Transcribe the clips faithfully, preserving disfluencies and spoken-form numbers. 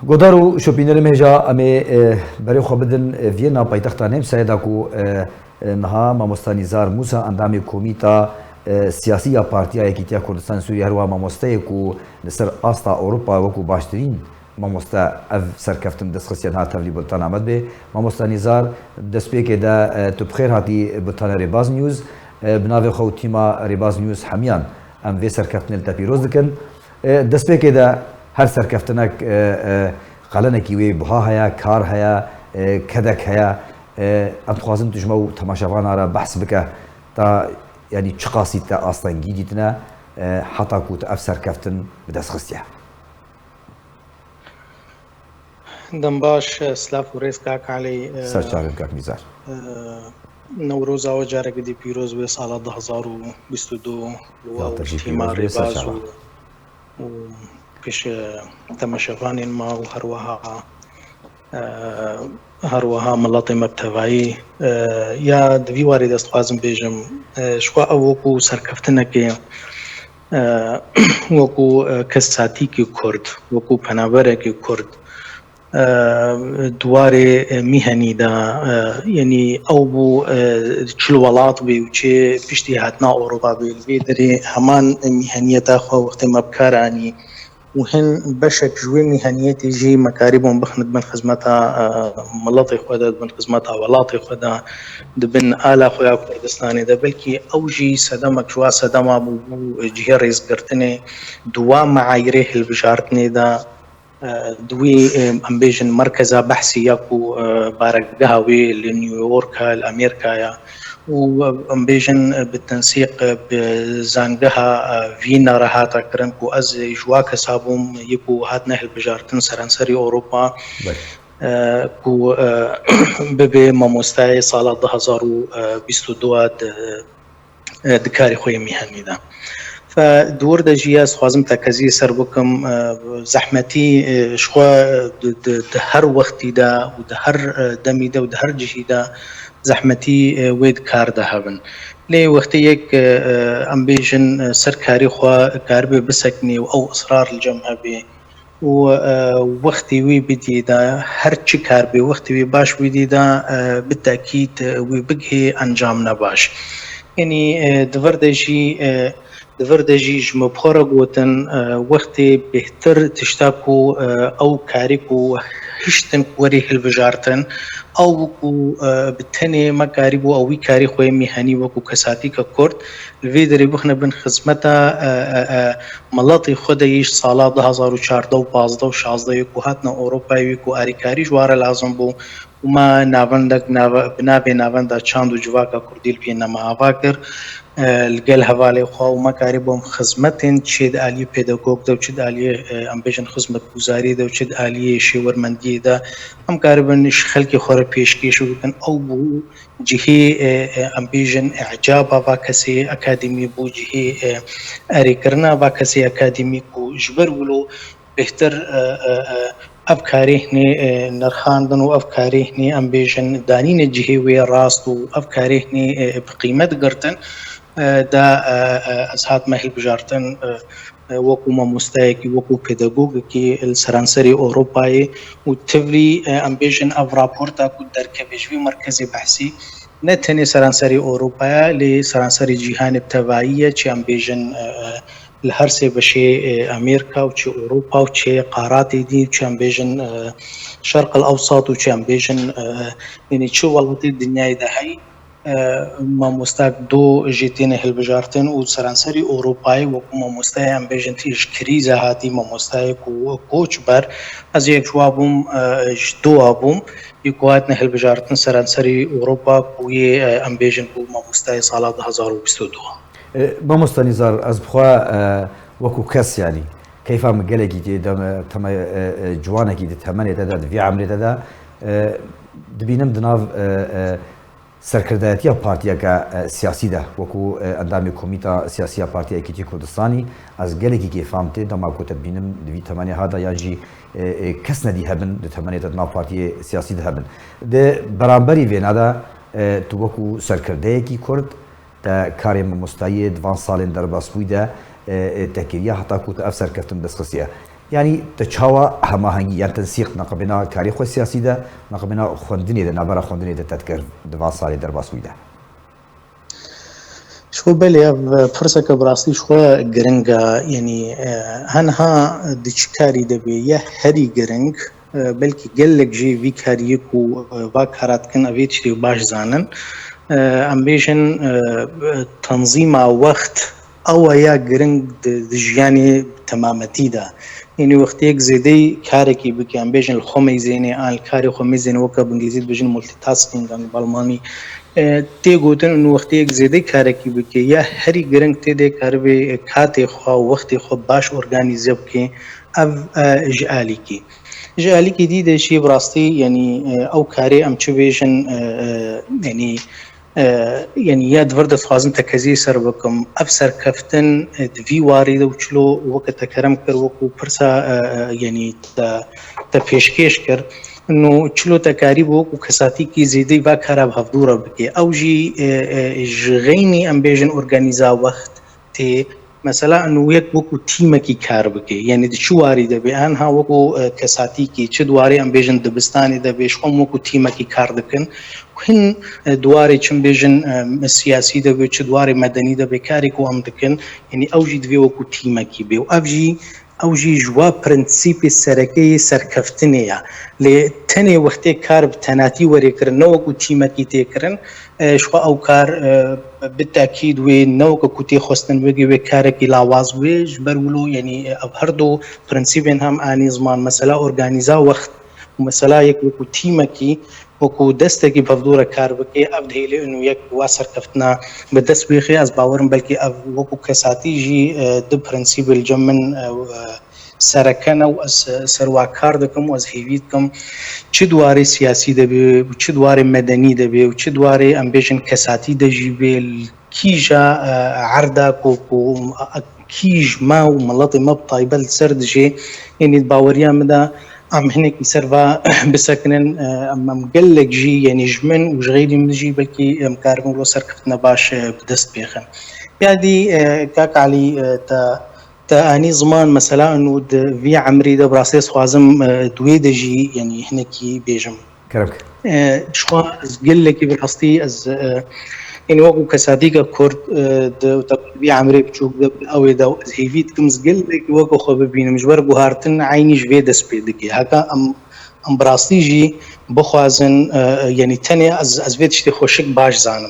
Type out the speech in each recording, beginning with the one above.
Godar û şopînerê me hêja em ê, e, berê xwe bidin, e, Viyena, paytexta Nemsayê de ku, e, e, niha mamosta Nîzar Mûsa, endamê komîta, e, siyasî ya Partiya Yekîtiya Kurdistanê Sûriyê, her wiha mamosteyê ku li ser asta Ewropa wekû baştirîn mamoste ev serkeftin dest xistiye, niha tevlî bultena me dibe. Mamosta Nîzar, destpêkê de, e, tu bi xêr hatî bultena Rêbaz News. E, bi navê xwe û tîma Rêbaz News hemiyan em vê serkeftinê li te pîroz dikin. E, destpêkê de her serkeftinek, e, e, qelenekî wê buha heye, kar heye, e, kedek heye. E, em dixwazin tu ji me û temaşevana re behs bike, ta, yanî çiqasî te astengî dîtine, e, heta ku tu ev serkeftin bi dest xistiye. Dem baş, silav û rêz kak Elî. Ser çavên kak Nîzar. Newroza we careke dî pîroz be, sala du hezar û bîst û du li we û tîma Rêbaz û, û pêş, e, temaşevanên me û her wiha, e, her wiha miletê me bi tevayî. E, ya di vî warî de ez dixwazim bêjim, e, ji xwe ev wekû serkeftinekê, e, wekû, e, kesatîkî Kurd, wekû penaberekî Kurd, e, di warê, e, mîhenî de, e, yanî ew bû, e, çil welat bê û çê piştî hatina Ewropa bê, li vê derê heman mîheniyeta xwe wextê me bi kar anî û hin beşek ji wê mîheniyetê jî me karîbûn bixin di bin xizmeta, e, miletê xwe de, di bin xizmeta welatê xwe de, di bin ala xwe ya Kurdistanê de. Belkî ew jî sedemek ji wa sedema bû, bû cihê rêzgirtinê, di wa meayîrê hilbijartinê de, e, di wî, e, em bêjin merkeza behsî ya ku, e, baregeha wê li New York e, li Amerîka ye û, e, em bêjin, e, bi tensîq, e, bi zangeha, e, Vîna re hate kirin ku ez ji wa kesa bûm yê ku hatine hilbijartin seranserî Ewropa, e, ku, e, bibê mamostayê sala du hezar û bîst û du de, e, di karê xwe yê mîhenî de. Fe di wir de jî ez dixwazim tekeziyê ser bikim, e, zehmetî, e, ji xwe, e, di, di, di her wextî de û di her, e, demî de û di her cihî de zehmetî, e, wê di kar de hebin. Lê wextê yek, e, e, em bêjin, e, ser karê xwe karibe bisekinê û ew israr li cem hebê, û, e, wextê wî bidî de, her çi kar bê, wextê wî baş bidî de, e, bi tekîd, e, wî bigihê encamine baş. Yanî, e, di vir de jî, e, di vir de jî ji min bi xwe re gotin, e, wextê bêhtir tişta ku, e, ew karê ku hiştin ku werê hilbijartin, ew ku, e, bi tenê me karîbû ew wî karê xwe yê mîhenî wekû kesatîka Kurd, li vê derê bixine bin xizmeta, e, e, e, miletê xwe de yê ji sala du hezar û çardeh û pazdeh û şazdeh yê ku hatine Ewropayê, wê ku alîkarî ji wan re lazim bû û me navendek nave-, bi navê Navenda Çand û Civaka Kurdî li Vîyena me ava kir, e, li gel hevalê xwe û me karîbûn xizmetên çi di aliyê pedagog de û çi di aliyê, e, em bêjin xizmetguzariyê de û çi di aliyê şêwermendiyê de em karibin ji xelkê xwe re pêşkêş bikin. Ew bû cihê, e, e, em bêjin, îcaba va kesê akademî bû, cihê, e, erêkirina va kesê akademî ku ji ber wilo bêhtir, e, e, e, ev karê hinê, e, nirxandin û ev karê hinê, em bêjin, danîne cihê wê rast û ev karê hinê, e, bi qîmet girtin, e, da, e, e, ez hatime hilbijartin, e, e, wekû mamostayekî, wekû pedagogekî li seranserê Ewropayê û tivlî, e, em bêjin ev raporta ku derkeve ji vî merkezê behsî ne tenê seranserê Ewropaya, lê seranserê cîhanê bi tevayî ye, çi em bêjin, e, e, li her sê beşê, e, Amerîka û çi Ewropa û çi qaratê dî, çi em bêjin, e, Şerq el Ewsat û çi em bêjin, e, yanî çi welatê dinyayê de heyî. E, mamostak do jê têne hilbijartin û seranserî Ewropayê wekû mamostayê em bêjin tê ji krîza hatî, mamostayê ku koçber, ez yek ji wa bûm, e, ji do wa bûm, yê ku hatine hilbijartin seranserî Ewropa ku yê, e, em bêjin bû mamostayê sala du hezar û bîst û du. E, mamosta Nîzar, ez bi xwe, e, wekû kes, yanî, keyfa min gelekî tê, dem-, teme, e, e, ciwanekî di temenê te de, di vî emrê te de, e, dibînim di nav, e, e, serkirdayetiya partiyeke, e, siyasî de, wekû, e, endamê Komîta Siyasî ya Partiya Yekîtiya Kurdistanî, ez gelekî kêfa min tê, dema ku te dibînim di vî temenê ha de, yan jî, e, e, kes nedî hebin di temenê te di nav partiyê siyasî de hebin. Di beramberî vêna de, e, tu wekû serkirdeyekî Kurd, te karê mamostayiyê di van salên derbasbûyî de, e, e, te kiriye, heta ku tu ev serkeftin bi dest xistiye. Yanî te çawa hemahengî yan tensîq naqibêna karê xwe siyasî de, naqibêna xwendinê de, navbera xwendinê de te dikir di van salê derbas bûyî de? Ji xwe belê ev pirseke bi rastî ji xwe giring e, yanî, e, henha di çi karî de bê ye herî giring, e, belkî gelek jî vî kariyê ku, e, va kara dikin, ev ê tiştê baş zanin. E, em bêjin, e, tenzîma wext ew e ya giring di, di jiyanê temametî de. Yanî wextê yek zêdeyî karekî bike, em bêjin li xwe meyzênê, an li karê xwe meyzênê, weke bi îngilîzî dibêjin multitasking, an bi almanî, e, tê gotin û wextê yek zêdeyî karekî bike, ya herî giring tê de karibe, e, katê xwe û wextê xwe baş organîze bike, ev, e, ji alîkî. Ji alîkî dî de jî bi rastî, yanî, e, ew karê em çi bêjin, e, e, yanî, e, yanî ya di vir de dixwazim tekezî ser bikim. Ev serkeftin, e, di vî warî de û çilo weke te kerem kir, wekû pirsa, e, e, yanî te, te pêşkêş kir. No çilo te karî bi wekû kesatîkî zêdeyî va kara bi hevdû re bike. Ew jî, e, e, ji xeynî em bêjin organîza wext tê. Mesela, eno yek wekû tîmekî kar bike. Yanî di çi warî de be, an ha wekû, e, kesatîkî, çi di warê em bêjin dibistanê de be, ji xwe em wekû tîmekî kar dikin. Hin, e, di warê çi em bêjin, e, siyasî de be, çi di warê medenî de be, karê ku em dikin, yanî ew jî divê wekû tîmekî be. Û ev jî, ew jî ji wa prensîpê sereke yê serkeftinê ye. Lê tenê wextê kar bi tenatî were kirin, ne wekû tîmekî tê kirin, e, ji xwe ew kar, e, bi tekîd wê ne weke ku tê xwestin wekî wê karekî lawaz bûye, ji ber wilo, yanî, e, ev her du prensîbên hem anî ziman, mesela organîza wext û mesela yek wekû tîmekî, wekû destekî bi hevdû re kar bike, ev dihêle û yek wa serkeftina bi dest bêxe. Ez bawerim belkî ev wekû kesatî jî, e, du prensîbê li cem min, e, e, sereke ne û ez, e, ser wa kar dikim û ez hêvî dikim çi di warê siyasî de be û çi di warê medenî de be û çi di warê, em bêjin, kesatî de jî be, li kîja, e, erda ku, ku, e, kîj me û miletê me bi taybet li ser dijê, yanî di baweriya min de em hinekî ser va bisekinin, e, em, em gelek jî, yanî ji min û ji xeyrî min jî belkî em karibin wilo serkeftina baş, e, bi dest bêxin. Ya dî, e, kak Elî, e, te, te anî ziman, mesela eno di vî emrî de bi rastî ez dixwazim, e, di wê de jî, yanî hinekî bêjim. Kerem ke. E, ji xwe ez gelekî bi rastî ez, e, yanî wekû kesatîka Kurd, e, di, di vî emrê biçûk de, ew ê de ez hêvî dikim ez gelekî weke xwe bibînim, ji ber guhartin eynî ji vê dest pê dike. Heta em, em bi rastî jî bixwazin, e, e, yanî tenê ez, ez vê tiştê xweşik baş zanim.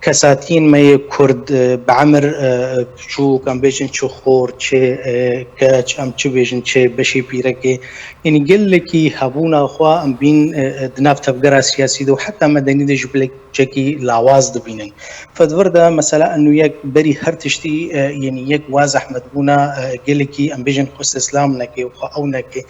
Kesatiyên me yê Kurd, e, bi emir, e, biçûk, em bêjin çi xor, çi, e, keç, em çi bêjin, çi beşê pîrekê, yanî gelekî hebûna xwe em bîn, e, e, di nav tevgera siyasî de û heta medenî de ji bilekekî lawaz dibînin. Fedvir de mesela eno yek berî her tiştî, e, yanî yek wa zehmetbûna, e, gelekî em bêjin xwe seslam neke û xwe ew neke.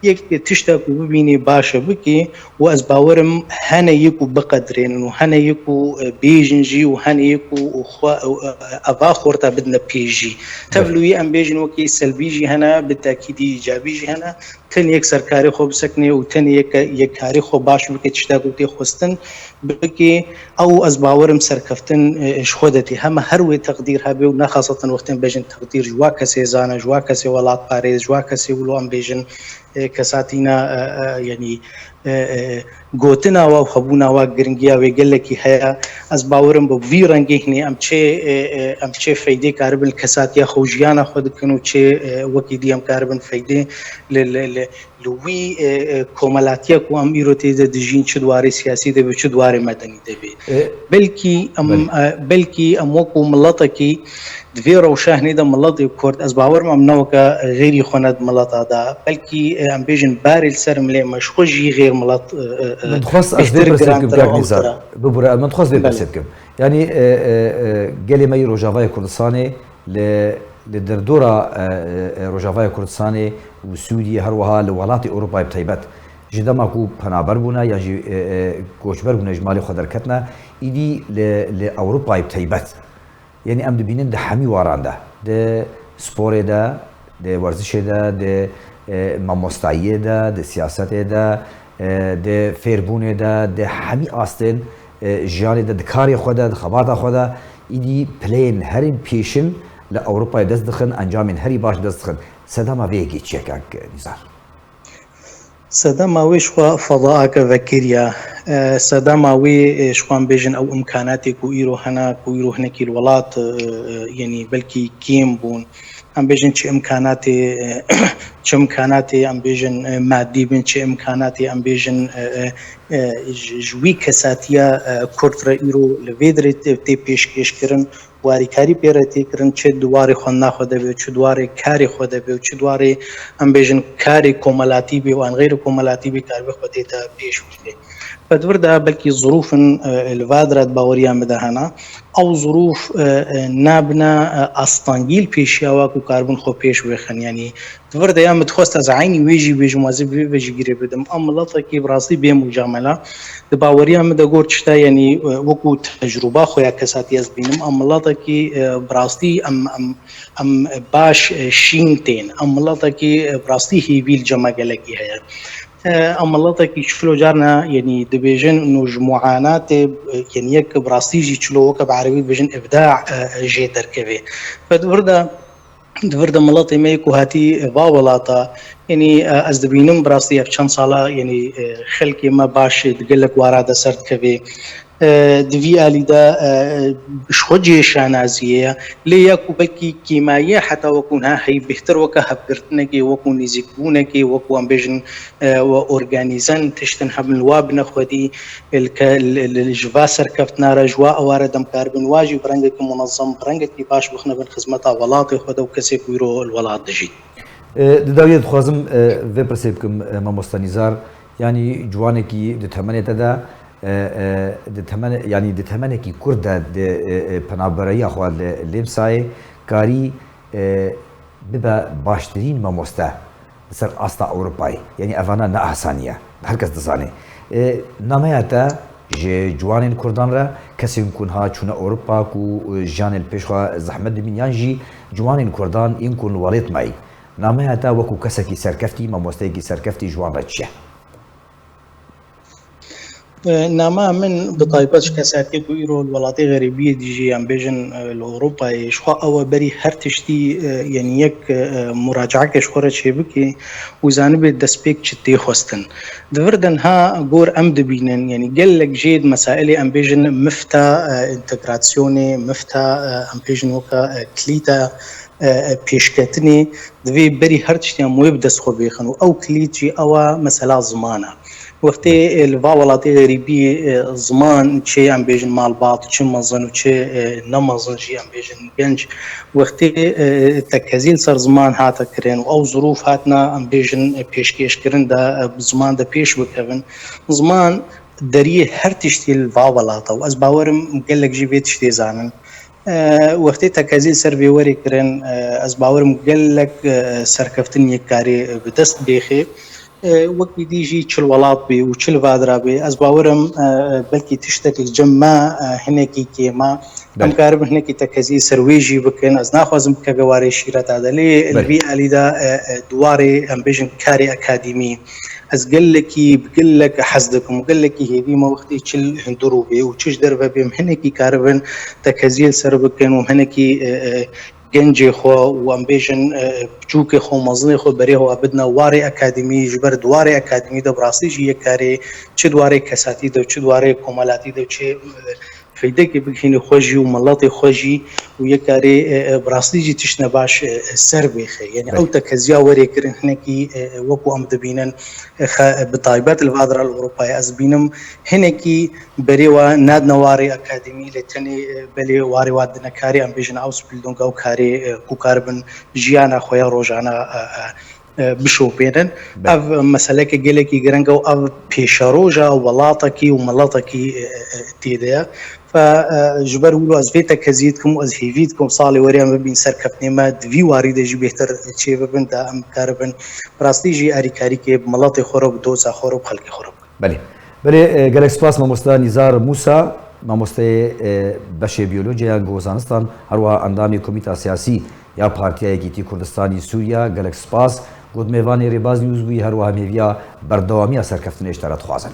Yek tişta ku bibînî baş e bikî û ez bawerim hene yê ku biqedirênin û hene yê ku, e, bêjin jî û hene yê ku xwe, e, e, eva xorta bidine pêş jî. Tev li wî em bêjin wekî selbî jî hene, bi tekîdî îcabî jî hene. Tenê yek serkarê xwe bisekine û tenê yek, yek karê xwe baş bike, tişta ku tê xwestin bike, ew ez bawerim serkeftin, e, ji xwe de tê. Hema her wê teqdîr hebe û ne xaseten wextên bêjin teqdîr ji wa kesê zane, ji wa kesê welatparêz, ji wa kesê wilo em bêjin, e, kesatîna, e, e, yanî, e, e, gotina wa û hebûna wa giringiya wê gelekî heye. Ez bawerim bi vî rengî hinê em çê, e, e, em çê feydê karibin li kesatiya xwe û jiyana xwe dikin û çê, e, wekî dî em karibin feydê li, li, li, li wî, e, e, komelatiya ku em îro tê de dijîn, çi di warê siyasî de be, çi di warê medenî de be. E, Belkî em, belê. e, belkî em wekû miletekî di vê rewşa hinê de miletê Kurd, ez bawer me em ne weke xêrî xwe ne di mileta de, belkî, e, em bêjin barê li ser milê me ji xwe jî xêr milet, e, e, e, Min dixwest ez vê bêhtir pirsê bikim, girantir kak û Nîzar. ewltir e. Bibûre, min dixwest vê Belê. pirsê bikim. Yanî, e, e, e, gelê me yê Rojavayê Kurdistanê li, li derdora, e, e, e, Rojavayê Kurdistanê û Sûriyê, her wiha li welatê Ewropayê bi taybet, ji dema ku penaber bûne yan jî, e, e, koçber bûne, ji malê xwe derketine, îdî li, li Ewropayê bi taybet. Yanî em dibînin di hemî waran de, di sporê de, di werzişê de, di, e, mamostayiyê de, di siyasetê de, e, di fêrbûnê de, di hemî astên, e, jiyanê de, di karê xwe de, di xebata xwe de, îdî pileyên herî pêşin Li Ewropayê dest dixin, encamên herî baş dest dixin. Sedema vê yekê çi ye, kak Nîzar? Sedema wê ji xwe fedayeke vekirî ye. E, sedema wê, e, ji xwe em bêjin ew imkanatê ku îro hene, ku îro hinekî li welat, e, e, yenî belkî kêm bûn. Em bêjin çi imkanatê, e, çi imkanatê, em bêjin, e, madî bin, çi imkanatê, em bêjin, e, e, e, ji, ji wî kesatiya, e, Kurd re îro li vê dirê tê, tê pêşkêşkirin. Warîkarî pê re tê kirin, çi di warê xwendina xwe de be, çi di warê karê xwe de be û çi di warê, em bêjin, karê komelatî be û an xeyr komelatî be, karibe xwe tê de pêş bixê. Ve di vir de belkî zirûfin, e, li va dire di baweriya min de hene. Ew zirûf, e, e, nabine, e, astengî li pêşiya we ku karibin xwe pêş bixin. Yanî di vir de ya min dixwest ez eynî wê jî bêjim, ez ê vê ve jî girê bidim. Em miletekî bi rastî bê mûcamela. Di baweriya min de got tişta, yanî, e, wekû tecrûba xwe ya kesatî ez dibînim, em miletekî, e, bi rastî em, em, em baş, e, şîn tên. Em miletekî, e, bi rastî hêvî li cem me gelekî heye. E, em miletekî çilo carna, yanî dibêjin, û ji muanatê, e, yanî yek bi rastî jî çilo weke bi erebî dibêjin îbda, e, jê derkeve. Ve di vir de Di vir de miletê me yê ku hatî va welata, yanî, e, ez dibînim bi rastî ev çend sala, yanî, e, xelkê me baş di gelek wara de ser dikeve. E, di vî alî de, e, ji xwe cihê şanaziyê ye. Lê ya ku belkî kêmayî ye, heta wekû niha hey bêhtir weke hevgirtinekê, wekû nêzîkbûnekê, wekû em bêjin, e, we organîzen tiştin hebin li wa bine xwedî, li ke-, li, li, ji va serkeftina re, ji wa eware de em karibin, wa jî bi rengekî munezem, bi rengekî baş bixine bin xizmeta welatê xwe de û kesê ku îro li welat dijî. E, di dawiyê dixwazim, e, vê pirsê bikim, e, mamoste Nîzar, yanî ciwanekî di temenê te de, e, e, di temene-, yanî di temenekî kurt de di, e, e, penabereya xwe li Lêmsayê karî, e, bibe baştirîn mamoste li ser asta Ewropayê. Yanî evana ne asanî ye. Her kes dizane. E, nameya te ji ciwanên Kurdan re, kesên ku niha çûne Ewropa ku, e, jiyanê li pêş xwe zehmet dibîn, yan jî ciwanên Kurdan yên ku li welêt me yî. Nameya te wekû kesekî serkeftî, mamosteyekî serkeftî ji wan re çi ye? E, nama min bi taybet ji kesatiyê ku îro li welatê xerîbiyê dijî, yan bêjin, e, li Ewropayê, ji xwe ew e berî her tiştî, e, yanî yek, e, muracaeke ji xwe re çêbike û zanibe destpêk çi tê xwestin. Di vir de niha gor em dibînin, yanî gelek jê di mesailê em bêjin mifta, e, întegrasyonê, mifta, e, em bêjin weke, e, kilîta, e, e, pêşketinê, divê berî her tiştî em wê bi dest xwe bêxin û ew kilît jî ew e mesela ziman e. Wextê, e, li va welatê xerîbî, e, ziman çi em bêjin malbat, çi mezin û çi, e, ne mezin jî em bêjin genc, wextê, e, tekezî li ser ziman hate kirin û ew zirûf hatine em bêjin, e, pêşkêşkirin de, e, bi ziman de pêş bikevin. Ziman deriyê her tiştî li va welata û ez bawer im gelek jî vê tiştê zanin. E, wextê tekezî li ser vê werê kirin, e, ez bawer im gelek, e, serkeftin yek karê, e, bi dest bêxê. E, wekî dî jî çi li welat bê û çi li va dira bê, ez bawer im, e, belkî tiştek li cem me, e, hinekî kêm e. Em Belê. karibin hinekî tekezî ser wê jî bikin. Ez naxwazim bikeve warê şîreta de. Lê li Belê. vî alî de, e, e, di warê, em bêjin karê akademî. Ez gelekî, bi gelek hez dikim û gelekî hêvî me wextê çi li hundir û bê û çi ji derve bê, em hinekî karibin tekezî li ser bikin û em hinekî, e, e, gencê xwe û em bêjin, e, piçûkê xwe, mezinê xwe berê xwe bidine warê akademî, ji ber di warê akademî de bi rastî jî yek karê çi di warê kesatî de û çi di warê komelatî de û çi, e, feydekê bigihînî xwe jî û miletê xwe jî û yek karê, e, e, bi rastî jî tiştine baş, e, e, ser bêxe. Yanî Belê. ew tekeziya werê kirin hinekî, e, e, wekû em dibînin, e, xe-, e, bi taybet li va dira li Ewropayê ez dibînim hinekî berê wa nadine warê akademî lê tenê, e, belê warê wa dine karê em bêjin Ausbildung ew karê, e, ku karibin jiyana xwe ya rojana, e, e, e, bişopênin. Belê. Ev meseleke gelekî giring e û ev pêşeroja welatekî û miletekî, e, e, e, tê de ye. Fe, e, ji ber wilo ez vê tekezî dikim û ez hêvî dikim salê werê em bibîn serkeftinê me di vî warî de jî bêhtir çê bibin, de em karibin bi rastî jî alîkarîkê bi miletê xwe re, bi doza xwe re, bi xelkê xwe re bikin. Belê. Belê, e, gelek spas mamosta Nîzar Mûsa, mamosteyê, e, beşê biyolojiyê ya Gozanîstan, her wiha endamê Komîta Siyasî ya Partiya Yekîtî Kurdistanî Sûriya, gelek spas. Got mêvanê Rêbaz News bûyî, her wiha em hêviya berdewamiya serkeftinê ji te re dixwazin.